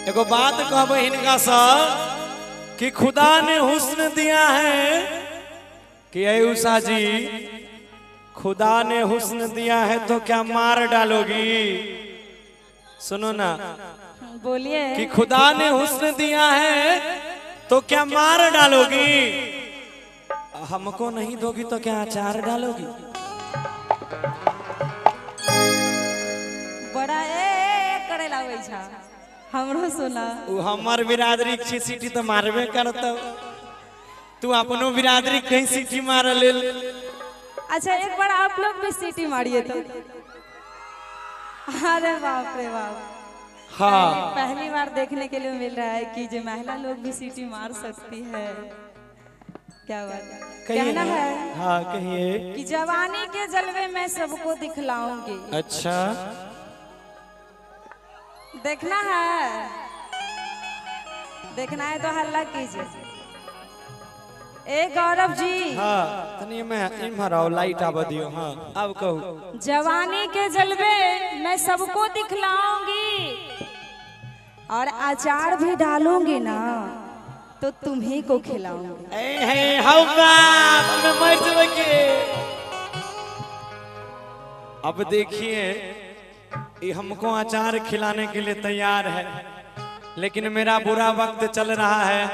एगो बात कहबै हिनका सँ कि खुदा ने हुस्न दिया है कि ऐ उषा जी, खुदा ने हुस्न दिया है तो क्या मार डालोगी। सुनो ना, बोलिए। कि खुदा ने हुस्न दिया है तो क्या मार डालोगी, हमको नहीं दोगी तो क्या अचार डालोगी। बड़ा ए करे लागै छा, हमरो सुना। उ हमर बिरादरी के सीटी तो मारबे करतौ, तू अपनो बिरादरी कहीं सीटी मार लेल। अच्छा एक बार आप लोग भी सीटी मारिए तो। अरे बाप रे बाप। हाँ, पहली बार देखने के लिए मिल रहा है कि जो महिला लोग भी सीटी मार सकती है। क्या बात है। कहना है। हाँ कहिए। कि जवानी के जलवे मैं सबको दिखलाऊंगी। अच्छा, देखना है, देखना है तो हल्ला कीजिए। ए गौरव जी। हाँ तनी मैं इम्हर आओ, लाइट आब दियो। हाँ अब कहू। जवानी के जलवे मैं सबको दिखलाऊंगी और अचार भी डालूंगी ना तो तुम्ही को खिलाऊंगी। ए हे how बाप मैं मर जबे के। अब देखिए ये हमको अचार खिलाने के लिए तैयार है, लेकिन मेरा बुरा वक्त चल रहा है।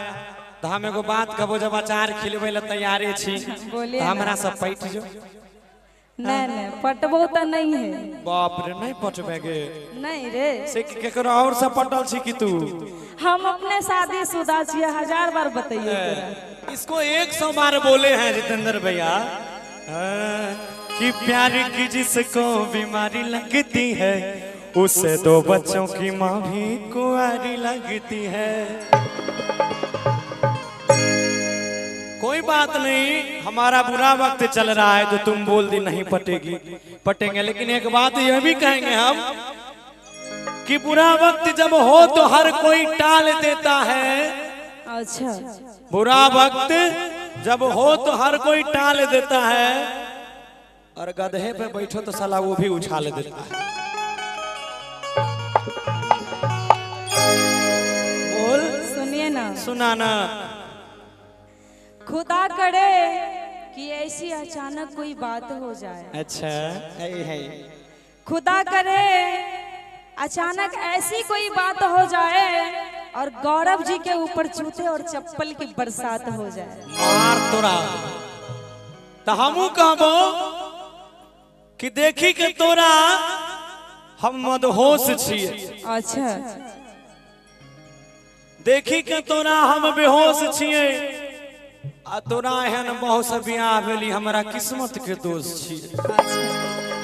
तो हम एगो बात कहबो, जब अचार खिलबै ला तैयारे छी बोलिए तो ना। हमरा सब पैठ जो। नहीं नहीं पटबो तो नहीं है। बाप रे नहीं पटबे गे। नहीं रे, से केकरो और से पटल छी कि तू? हम अपने शादी शुदा छियै, 1000 बार बताइए तोरा। इसको 100 बार बोले हैं जितेंद्र भैया कि प्यार की जिसको बीमारी लगती है उसे 2 बच्चों की माँ भी कुंवारी लगती है। कोई बात नहीं, हमारा बुरा वक्त चल रहा है तो तुम बोल दी नहीं पटेगी, पटेंगे। लेकिन एक बात यह भी कहेंगे हम कि बुरा वक्त जब हो तो हर कोई टाल देता है। अच्छा, बुरा वक्त जब हो तो हर कोई टाल देता है, और गधे पे बैठो तो साला वो भी उछाल देता है। बोल। सुनिए ना। सुनाना। खुदा करे कि ऐसी अचानक कोई बात हो जाए। अच्छा है। खुदा करे अचानक ऐसी कोई बात हो जाए और गौरव जी के ऊपर जूते और चप्पल की बरसात हो जाए। मार तोरा। तो हमू कहबो कि देखी के तोरा हम मदहोश छिए। अच्छा, देखी के तोरा हम बेहोश छिए, आ तोरा एहन बहुत से बियाह भेली हमरा किस्मत के दोष छिए। अच्छा,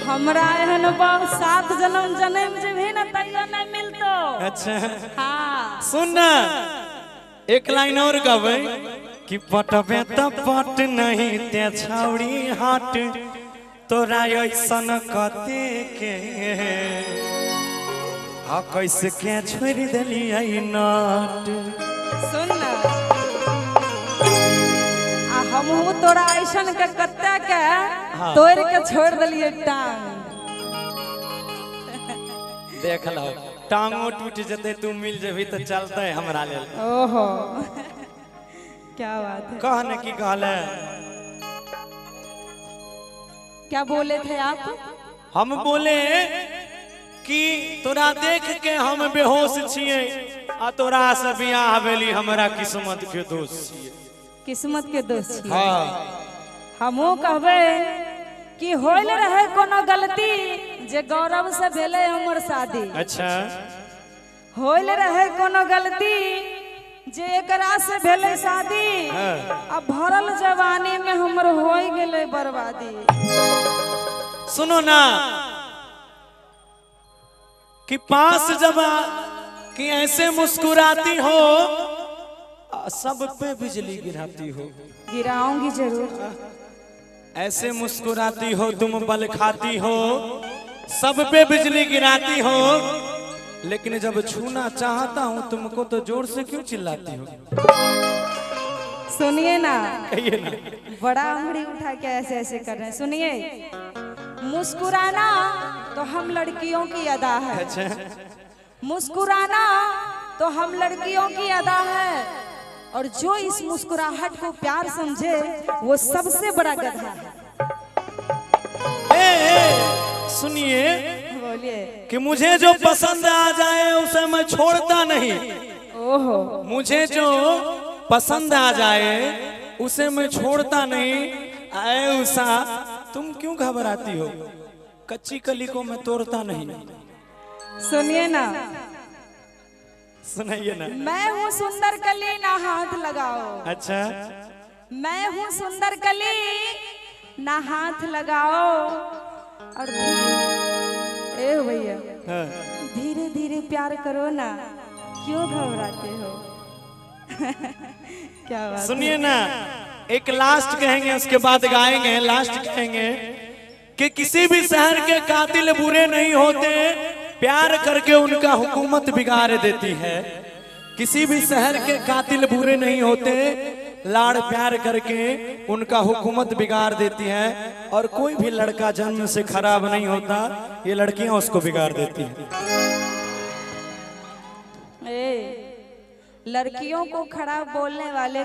हमरा एहन बहुत 7 जन्म जन्म जेबही ना तैयो नहीं मिलतो। अच्छा हाँ सुन ना, एक लाइन और कहबै कि पटबे त पट नहीं ते छौड़ी हट, तोरा ऐसन कते के आ कैसे के छोड़ देलियै नट। सुन ना, आ हमहू तोरा ऐसन के कत्ते के तोड़ के छोड़ देलियै टांग। देख लो टांगो टूट जते तू मिल जेबही तो चलते हमरा लेल। ओहो क्या बात है। कह न की कहले, क्या बोले थे आप? हम बोले कि तोरा देख के हम बेहोश छिए, आ तोरा से बियाह भेली हमरा किस्मत के दोष छिए। किस्मत के दोष छिए। हाँ हमहू कहबै कि होइल रहे कोनो गलती जे गौरव से भेलै हमर शादी। अच्छा, होइल रहे कोनो गलती जे एकरा से भेलै शादी, आ भरल जवानी में हमर होई गेलै बर्बादी। सुनो ना कि पास जब कि ऐसे मुस्कुराती हो सब पे बिजली गिराती हो। गिराऊंगी जरूर। ऐसे मुस्कुराती हो तुम बल खाती हो, सब पे बिजली गिराती हो, लेकिन जब छूना चाहता हूँ तुमको तो जोर से क्यों चिल्लाती हो? सुनिए ना, कहिए ना। बड़ा उंगली उठा के ऐसे ऐसे कर रहे हैं। सुनिए, मुस्कुराना तो हम लड़कियों की अदा है। अच्छा, मुस्कुराना तो हम लड़कियों की अदा है, और जो इस मुस्कुराहट को प्यार समझे वो सबसे बड़ा गधा है। ए, ए, सुनिए बोलिए। कि मुझे जो पसंद आ जाए उसे मैं छोड़ता नहीं। ओहो। मुझे जो पसंद आ जाए उसे मैं छोड़ता नहीं। आए उषा, तुम क्यों घबराती हो, कच्ची कली को मैं तोड़ता नहीं। सुनिए ना। सुनाइए ना। मैं हूँ सुंदर कली ना हाथ लगाओ। अच्छा। मैं हूँ सुंदर कली ना हाथ लगाओ, और ए भैया, हाँ। धीरे धीरे प्यार करो ना, क्यों घबराते हो? क्या बात। सुनिए ना, एक लास्ट कहेंगे उसके बाद गाएंगे। लास्ट कहेंगे कि किसी भी शहर के कातिल बुरे नहीं होते, प्यार करके उनका हुकूमत बिगाड़ देती है। किसी भी शहर के कातिल बुरे नहीं होते, लाड़ प्यार करके उनका हुकूमत बिगाड़ देती है। और कोई भी लड़का जन्म से खराब नहीं होता, ये लड़कियां उसको बिगाड़ देती हैं। ए, लड़कियों को खराब बोलने वाले